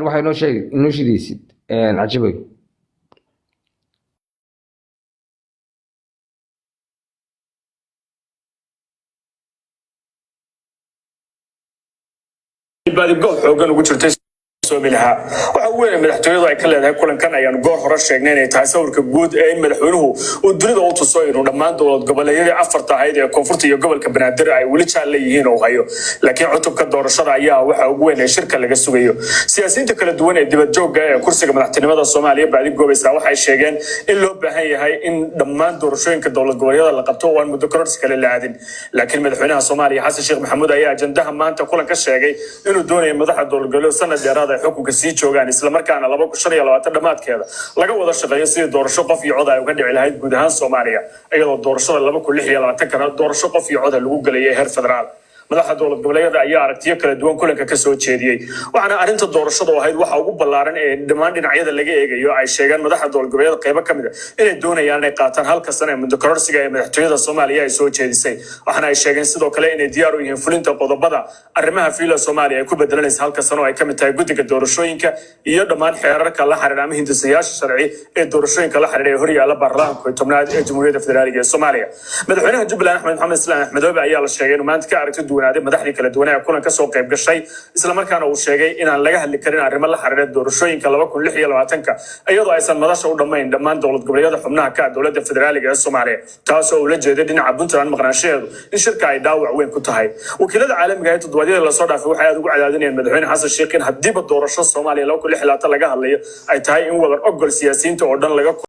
Waxay noo sheegi inoo shidaysid cajabay. Baadigood xoogan ugu jirtay Soomilaha waxa ugu weyn madaxtooyadu ay ka leedahay kulankan ayaanu goor hore sheegnay inay tahay sawirka guud ee in madaxweynuhu uu dunida u tuso inuu dhammaan dowlad goboleedyadii afarta ahayd ee koonfurta iyo gobolka Banaadir ay weli jaal leeyihiin oo hayo. Laakiin cutubka doorashada ayaa waxa ugu weyn ee shirka laga sugayo. Siyaasiyiinta kala duwan ee dibadjoogga ee kursiga madaxtinimada Soomaaliya baadi goobaysa waxay sheegeen in loo baahan yahay in dhammaan doorashooyinka dowlad goboleedyada la qabto oo aan muddo kororsi kale la aadin. Laakiin madaxweynaha Soomaaliya Xasan Sheekh Maxamuud ayaa ajandaha maanta kulan ka sheegay inuu doonayo madaxda dowlad goboleed sanad dheeraad ay xukunka sii joogaan, islamarkaana 2025 dhammaadkeeda laga wada shaqeeyo sidii doorasho qof iyo cod ay uga dhici lahayd guud ahaan Soomaaliya, iyadoo doorashada 2026kana doorasho qof iyo coda lagu gelayay heer federaal. Madaxda dowlad goboleedyada ayaa aragtiyo kala duwan kulanka ka soo jeediyey, waxaana arrinta doorashadu ahayd waxa ugu ballaaran ee dhammaan dhinacyada laga eegayo. Ay sheegeen madaxda dowlad goboleedyada qaybo ka mid a inay doonayaan inay qaataan halka sano ee muddo kororsiga ee madaxtooyada Soomaaliya ay soo jeedisay. Waxaana ay sheegeen sidoo kale inay diyaar u yihiin fulinta qodobada arrimaha fiila Soomaaliya ay ku bedelanaysa halka sano oo ay ka mid tahay guddiga doorashooyinka iyo dhammaan xeerarka la xiriira ama hindisayaasha sharci ee doorashooyinka la xiriira ee horyaala baarlamaanka 10aad ee Jamhuuriyadda Federaaliga ee Soomaaliya. Madaxweynaha Jubbaland Axmed Maxamed Islaan Axmedoobe ayaa la sheegay inuu maanta ka aragti duwanaaday madaxdii kala duwan ee kulan kasoo qayb gashay, islamarkaana uu sheegay inaan laga hadli karin arrimo la xiriira doorashooyinka 2026ka iyadoo aysan madasha u dhammayn dhammaan dowlad goboleedyada xubnaha ka ah dowladda federaaliga ee Soomaaliya, taasoo ula jeeday dhinaca Puntland maqnaanshaheedu in shirka ay dhaawac weyn ku tahay. Wakiilada caalamiga ee toddobaadyada lasoo dhaafay waxay aad ugu cadaadinayaan madaxweyne Xasan Sheekh in haddiiba doorasho Soomaaliya 2026 laga hadlayo ay tahay in wadar ogol siyaasiyiinta oo dhan laga